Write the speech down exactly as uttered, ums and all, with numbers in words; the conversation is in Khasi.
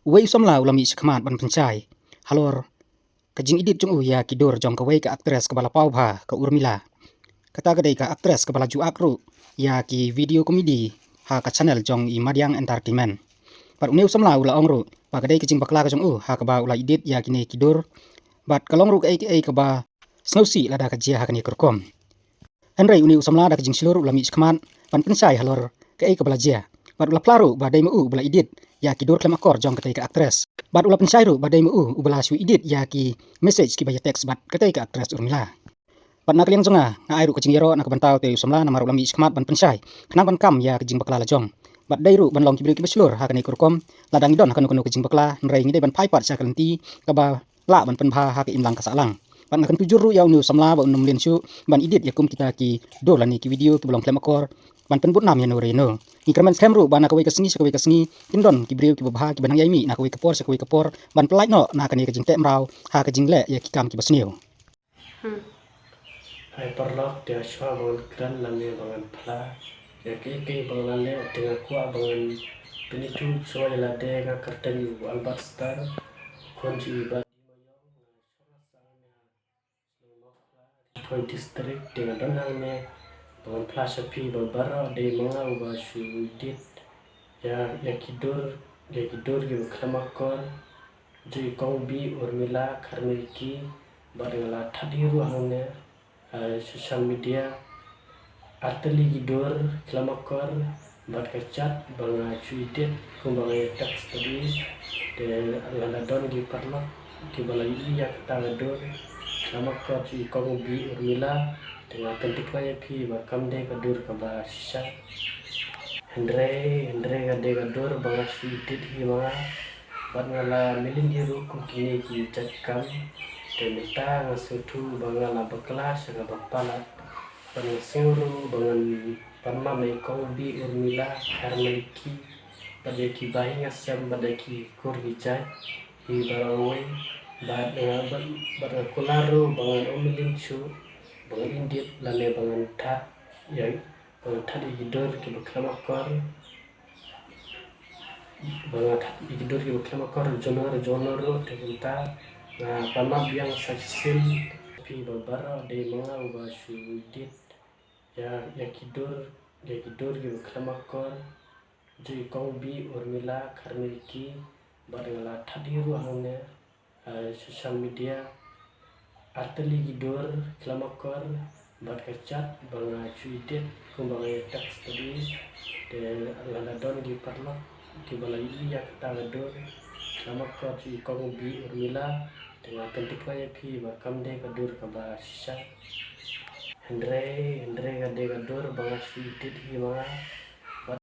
Uwei u samla u la mih shakhmat ban pynshai halor ka jingedit jong u ïa ki dur jong kawei ka actress kaba la paw bha, ka Urmila. Kata ka dei ka actress kaba la ju act ruh ïa ki video comedy ha ka channel jong i Madiang Entertainment. Bad une u samla u la ong ruh ba ka dei ka jingbakla ka jong u ha kaba u la edit ïa kine ki dur, bad ka long ruh kaei kaei kaba sngewsih lada ka jia ha kane ka rukom. Hynrei une u samla da ka jingshlur u la mih shakhmat ban pynshai halor kaei kaba la jia, bad u la phla ruh ba dei ma u uba la edit ïa ki dur khlem akor jong katei ka actress. Bad u la pynshai ruh ba dei ma u uba la shu edit ïa ki message kiba ïa text bad katei ka actress Urmila. Bad na ka liang jong nga, nga ai ruh ka jingïaroh na ka bynta utei u samla namar u la mih shakhmat ban pynshai khnang ban kam ïa ka jingbakla la jong. Bad dei ruh ban long ki briew kiba shlur ha kane ka rukom, lada ngi don ha kano kano ka jingbakla, hynrei ngi dei ban phai pat sha ka lynti kaba lah ban pynbha ha ka imlang ka sahlang. Bad nga kyntu jur ruh ïa une u samla ba un ym lynti shuh ban edit ïa kum kita ki dur lane ki video kiba long khlem akor ban pynbud nam ïa no re no. Ngi kyrmen skhem ruh ba na kawei ka sngi sha kawei ka sngi kin don ki briew kiba bha kiba nang ïai mih na kawei ka por sha kawei ka por ban pyllait noh na kane ka jingteh mraw ha ka jingleh ïa ki kam kiba sniew. Hmm. Hai paralok, te shuwa ba ngan kren lane ba ngan phla ïa kaei kaei ba nga la leh, te nga kwah ba ngan pynithuh shuwa ïa lade. Nga kyrteng u Albert Star, khun jong i Bah Dimayong, nga shong ha Sangnia, Shillong Mawkhla, Ri Bhoi District. Te nga don hangne ba ngan phla sha phi ba baroh dei ma nga uba shu edit ïa, ïa ki dur, ïa ki dur kiba khlem akor jong i Kong Bih Urmila Kharmilki, bad nga la thad hi ruh hangne ha social media. Artylli ki dur khlem akor bad ka chat ba nga shu edit kumba nga ïa text, te lada don ki paralok kiba la ïohi ïa kata ka dur khlem akor jong i Kong Bih Urmila, te nga pyntip ïa phi ba kam dei ka dur kaba shisha. Hynrei, hynrei ka dei ka dur ba nga shu edit hi ma nga. Bad nga la mlien hi ruh kum kine ki jait kam. Te mynta nga sngewthuh ba nga la bakla sha kaba palat. Bad nga sngew ruh ba ngan pan map ïa i Kong Bih Urmila Kharmilki bad ïa ki bahaïing hasem bad ïa ki kur ki jait hi baroh kawei. Bad nga, bad, bad nga kular ruh ba ngan ym mlien shuh ba ngan edit lane ba ngan thad ïa, ba ngan thad ïa ki dur kiba khlem akor. Ba ngan thad ïa ki dur kiba khlem akor jong no jong no ruh. Te mynta nga pan map biang sa shisien, phi ba baroh dei ma nga uba shu edit ïa, ïa ki dur, ïa ki dur kiba khlem akor jong i Kong Bih Urmila Kharmilki, bad nga la thad hi ruh hangne ha social media. Artylli ki dur khlem akor bad ka chat ba nga shu edit kumba nga ïa text, te lada don ki paralok kiba la ïohi ïa kata ka dur khlem akor jong i Kong Bih Urmila, te nga pyntip ïa phi ba kam dei ka dur kaba shisha. Hynrei, hynrei ka dei ka dur ba nga shu edit hi ma nga.